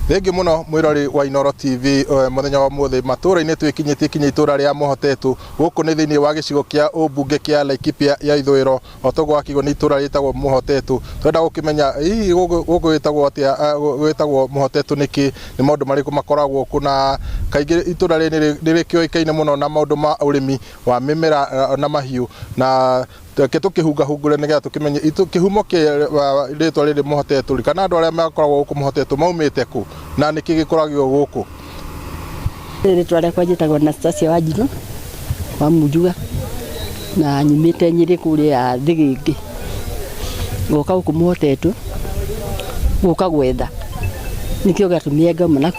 Thengiũ mũno mwĩrori wa Inooro TV. Mũthenya wa ũmũthĩ matũũra-inĩ twĩkinyĩtie kinya itũũra rĩa Mũhotetũ. Gũkũ nĩ thĩinĩ wa gĩcigo kĩa ũmbunge kĩa Laikipia ya ithũĩro. O toguo wakĩigua nĩ itũũra rĩtagwo Mũhotetũ. Twenda gũkĩmenya hihi gũkũ gwĩtagwo atĩa, gwĩtagwo Mũhotetũ nĩkĩ, nĩ maũndũ marĩkũ makoragwo kũ, na kaingĩ itũũra rĩrĩ nĩ rĩkĩũĩkaine mũno na maũndũ ma ũrĩmi wa mĩmera na mahiũ. Na reke tũkĩhungahungũre nĩgetha tũkĩmenye kĩhumo kĩa rĩtwa rĩrĩ Mũhotetũ, kana andũ arĩa makoragwo gũkũ Mũhotetũ maumĩte kũ, na nĩkĩ gĩkũragio gũkũ. Rĩtwa rĩakwa njĩtagwo Anastasia Wanjirũ wa Munjuga, na nyumĩte Nyĩrĩ kũrĩa Thĩgĩngĩ, ngoka gũkũ Mũhotetũ gũka gwetha, nĩkĩo gĩatũmire ngauma na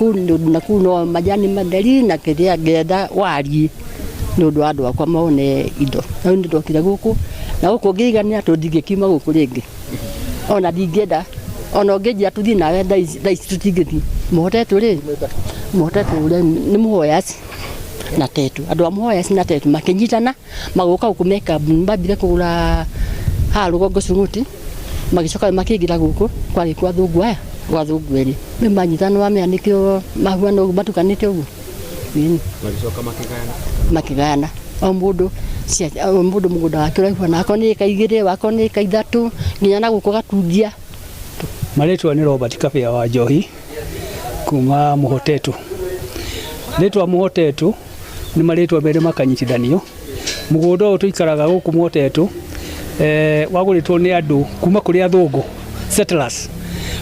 kũu no majani matheri na kĩrĩa ngetha wariĩ nĩ ũndũ wa andũ akwa mone indo. Rĩu nĩ ndokire gũkũ na gũkũ ngĩiganĩra tondũ ndingĩkiuma gũkũ rĩngĩ, ona ndingĩenda ona ũngĩnjĩra tũthiĩ nawe thaa ici tũtingĩthiĩ. Mũhotetũ rĩ, Mũhotetũ rĩ nĩ Mũhoyas na Tetu, andũ a Mũhoyas na Tetu makĩnyitana magĩũka gũkũ me kambuni, mambire kũgũra haha rũgongo Cung'uti, magĩcoka makĩingĩra gũkũ kwarĩ kwa athũngũ aya, gwa athũngũ erĩ. Rĩu manyitana nĩ wamenya nĩkĩo mahuana ũguo matukanĩte ũguo. Magĩcoka makĩgayana. Makĩgayana o mũndũ o mũndũ mũgũnda wake ũraiguana, akorwo nĩ ĩka 2, akorwo nĩ ĩka 3, nginya na gũkũ gatungia. Marĩtwa nĩ Robert Kabĩa wa Njohi kuma Mũhotetũ. Rĩtwa Mũhotetũ nĩ marĩtwa merĩ makanyitithanio. Mũgũnda ũyũ tũikaraga gũkũ Mũhotetũ wagũrĩtwo nĩ andũ kuma kũrĩ athũngũ settlers,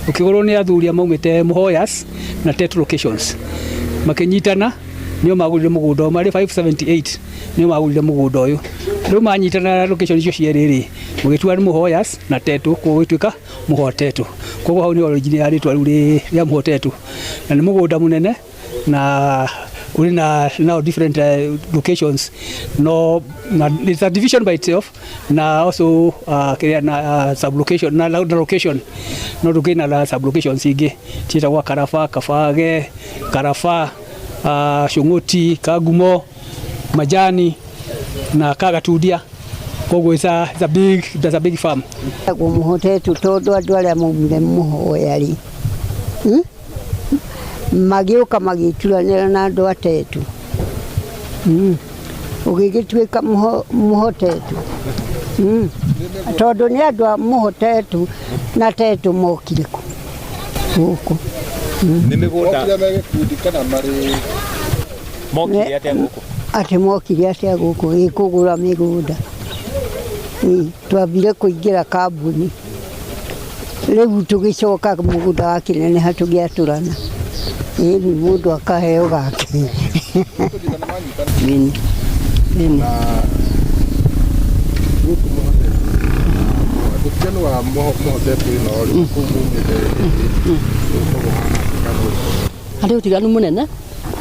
ũkĩgũrwo nĩ athuri a maumĩte Mũhoyas na Tetu locations. Makĩnyitana nĩo magũrire mũgũnda ũyũ marĩ 578 nĩo magũrire mũgũnda ũyũ. Rĩu manyitana location icio cierĩ rĩ, mũgĩtua nĩ Mũhoyas na Tetu koguo gũgĩtuĩka Mũhotetũ. Koguo hau nĩho origin ya rĩtwa rĩu rĩa Mũhotetũ. Na nĩ mũgũnda mũnene na ũrĩ na now different locations no na it's a division by itself na also kĩrĩa na sub location na location no ndũkĩrĩ na sub locations ingĩ ciĩtagwo Karaba, Kabage, Karaba, Cũng'ũti, Kangumo, Majani na Kagatundia. Koguo it's a big farm. Ĩtagwo Mũhotetũ tondũ andũ arĩa maumire Mũhoya rĩ, magĩũka magĩturanĩra na andũ a Tetu, ũgĩgĩtuĩka Mũhotetũ, tondũ nĩ andũ a Mũhotetũ na Tetu mokire gũkũ. Nĩ mĩgũnda. Mokire me gĩkundi kana marĩ Mokire atĩa gũkũ? Atĩ mokire atĩa gũkũ? Ĩ kũgũra mĩgũnda. Twambire kũingĩra kambuni, rĩu tũgĩcoka mũgũnda wakĩneneha tũgĩatũrana. Ĩni mũndũ akaheo gake. Ĩni. Na gũkũ Mũhotetũ, ũtiganu wa Mũhotetũ ĩno rĩ, kũu mumĩte ũkoragwo ũhana atĩa kana ũrĩkũ? Harĩ ũtiganu mũnene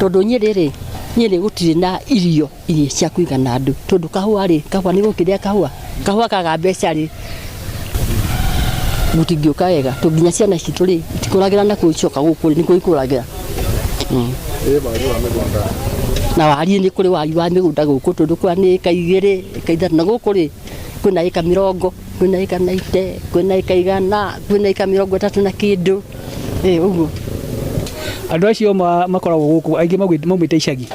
tondũ Nyĩrĩ rĩ, Nyĩrĩ gũtirĩ na irio iria cia kũigana andũ tondũ kahũa rĩ, kahũa nĩ gũkĩrĩa kahũa, kahũa kaga mbeca rĩ, gũtingĩũka wega tondũ nginya ciana citũ rĩ, itikũragĩra na kũu icoka gũkũ rĩ, nĩkuo ikũragĩra. Ĩ wagi wa mĩgũnda. Na wariĩ nĩ kũrĩ wagi wa mĩgũnda gũkũ tondũ kwa nĩ ĩka 2, ĩka 3 na gũkũ rĩ, kwĩna ĩka 80, kwĩna ĩka 90, kwĩna ĩka 100, kwĩna ĩka 30 na kĩndũ, ĩ ũguo. Andũ acio makoragwo gũkũ aingĩ maumĩte icagi.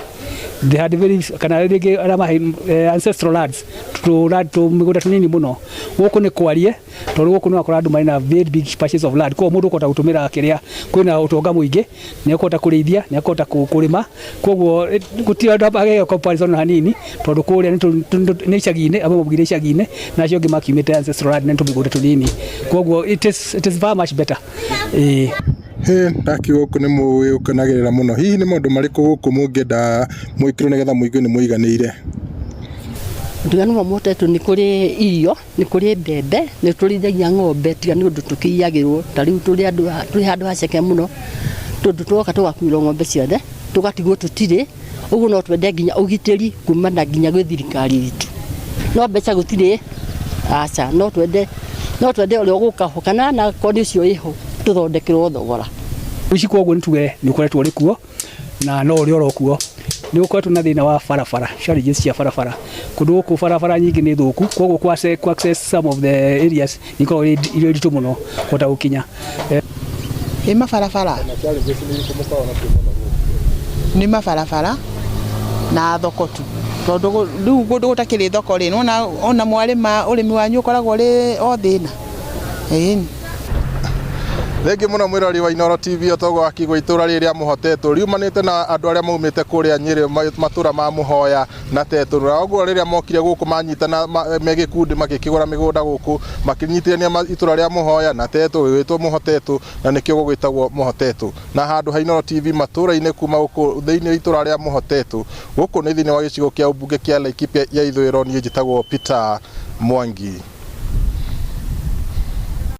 They had very kana rĩngĩ arĩa mahe ancestral lands tũmĩgũnda tũnini mũno. Gũkũ nĩ kwarie tondũ gũkũ nĩ ũrakora andũ marĩ na very big patches of land. Koguo mũndũ ũkũhota gũtũmĩra kĩrĩa kwĩna ũtonga mũingĩ, nĩ ekũhota kũrĩithia, nĩ ekũhota kũrĩma. Koguo gũtirĩ handũ hangĩheo comparison hanini tondũ kũrĩa nĩ icagi-inĩ, amwe maumire icagi-inĩ na acio angĩ makiumĩte ancestral land na nĩ tũmĩgũnda tũnini. Koguo it is far much better. Ĩĩ. Hĩ, ndakiuga gũkũ nĩ mũgĩũkenagĩrĩra mũno. Hihi nĩ maũndũ marĩkũ gũkũ mũngĩenda mwĩkĩrwo nĩgetha mũigue nĩ mũiganĩire? Ũtiganu wa Mũhotetũ nĩ kũrĩ irio, nĩ kũrĩ mbembe, nĩ tũrĩithagia ng'ombe tiga nĩ ũndũ tũkĩiyagĩrwo. Ta rĩu tũrĩ andũ twĩ handũ haceke mũno tondũ twoka tũgakuĩrwo ng'ombe ciothe, tũgatigwo tũtirĩ. Ũguo no twende nginya ũgitĩri kumana nginya gwĩ thirikari itũ. No mbeca gũtirĩ, aca, no twende ũrĩa ũgũka ho kana onakorwo nĩ ũcio wĩho tũthondekerwo thogora. Ũici koguo nĩ tuge nĩ ũkoretwo ũrĩ kuo na no ũrĩ oro kuo. Nĩ gũkoretwo na thĩna wa barabara, challenges cia barabara. Kũndũ gũkũ barabara nyingĩ nĩ thũku, koguo kũ access some of the areas nĩ ikoragwo irĩ iritũ mũno kũhota gũkinya. Ĩ mabarabara nĩ mabarabara na thoko tu, tondũ rĩu kũndũ gũtakĩrĩ thoko rĩ, nĩwona ona mwarĩma ũrĩmi wanyu ũkoragwo ũrĩ o thĩna, ĩni. Thengi muno mwirori wa Inooro TV. Otoguo wakigwo, itũra rĩrĩ rĩa Mũhotetwo riumanĩte na andũ arĩa maumĩte kũrĩa Nyĩrĩ, matũra ma Mũhoya na Tetũ, na ũguo rĩrĩa mokire gũkũ manyitana me gĩkundi, magĩkĩgũra mĩgũnda gũkũ, makĩnyitithania itũra rĩa Mũhoya na Tetũ, gĩgwĩtwo Mũhotetwo, na nĩkĩo gũgwĩtagwo Mũhotetwo. Na handũ ha Inooro TV matũra-inĩ, kuma gũkũ thĩinĩ wa itũra rĩa Mũhotetwo, gũkũ nĩ thĩinĩ wa gĩcigo kĩa ũmbunge kĩa Laikipia ya Ithũĩro, niĩ njĩtagwo Peter Mwangi.